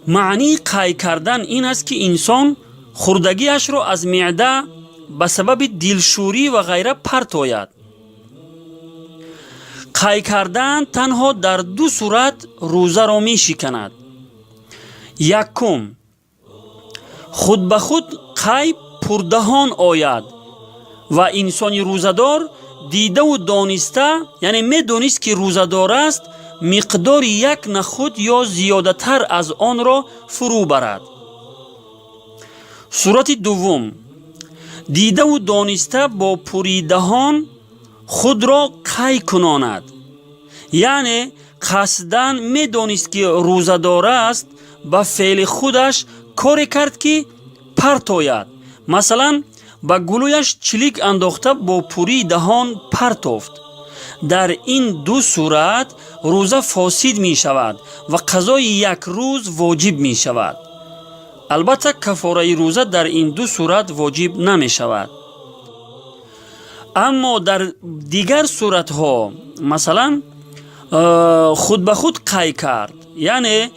Маънии қай кардан ин аст, ки инсон хӯрдагиашро аз меъда ба сабаби дилшӯрӣ ва ғайра партояд. Қай кардан танҳо дар ду сурат рӯзаро мешиканад. Якум, худ ба худ қай пурдаҳон ояд ва инсони рӯзадор дидаву дониста, яъне медонист, ки рӯзадор аст, миқдори як нахӯд ё зиёдатар аз онро фурӯ барад. Сурати дуввум, дидаву дониста бо пурии даҳон худро қай кунонад, яъне қасдан медонист, ки рӯзадор аст, ба феъли худаш коре кард, ки партояд. Масалан, ба гулӯяш чилик андохта, бо пурии даҳон партофт. Дар ин ду сурат рӯза фосид мешавад ва қазои як рӯз воҷиб мешавад. Албатта, кафораи рӯза дар ин ду сурат воҷиб намешавад. Аммо дар дигар суратҳо, масалан, худ ба худ қай кард, яъне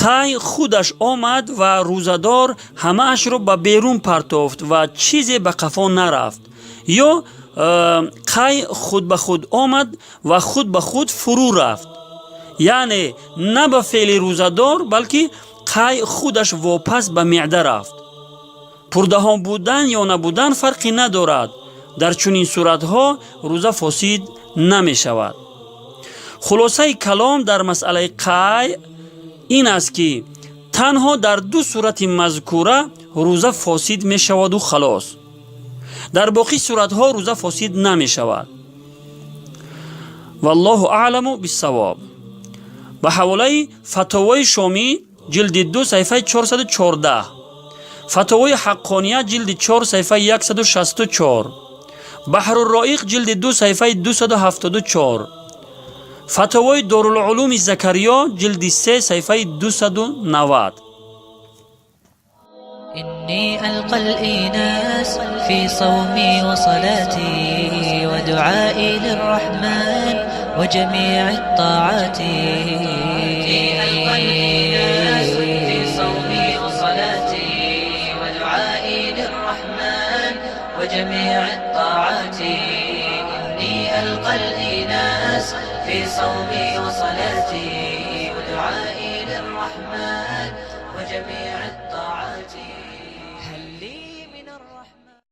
қай худаш омад ва рӯзадор ҳамаашро ба берун партофт ва чизе ба қафо нарафт, ё қай худ ба худ омад ва худ ба худ фурӯ рафт, яъне на ба феъли рӯзадор, балки қай худаш вопас ба меъда рафт, пурдаҳон будан ё набудан фарқе надорад, дар чунин суратҳо рӯза фосид намешавад. Хулосаи калом дар масъалаи қай ин аст, ки танҳо дар ду сурати мазкура рӯза фосид мешаваду халос. Дар боқӣ суратҳо рӯза фосид намешавад. Валлоҳу аъламу биссавоб. Ба ҳаволаи Фатовои Шомӣ, ҷилди 2, саҳифаи 414, Фатовои Ҳаққония, ҷилди 4, саҳифаи 164, Баҳрурроиқ, ҷилди 2, саҳифаи 274, Фатовои Дорулулуми Закариё, ҷилди 3, саҳифаи 290. إني ألقى الإيناس في صومي وصلاتي ودعائي للرحمن وجميع الطاعات. إني ألقى الإيناس في صومي وصلاتي ودعائي للرحمن وجميع الطاعات. إني ألقى الإيناس في صومي وصلاتي ودعائي للرحمن وجميع الطاعات.